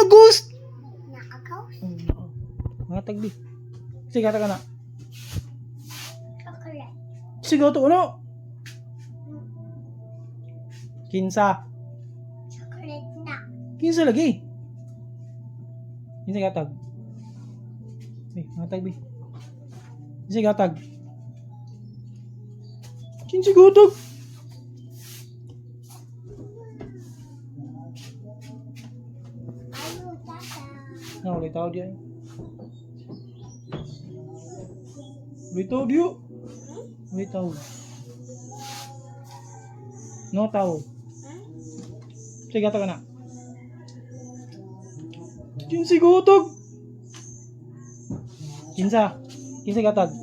Na ghost. Naa ghost. Oh, mga tagbi. Sige, gatag na. Chocolate. Sige, to ano? Kinsa. Chocolate na. Kinsa lagi? Kinsa gatag? Bi, mga tagbi. Kinsa gatag? Kinsa gatag? Ayo, tata. Na, ulit tao diya. Ulit tao diyo. Ulit tao. No tao. Sige, gatag ka na. Kinsa gatag? Kinsa? Kinsa gatag?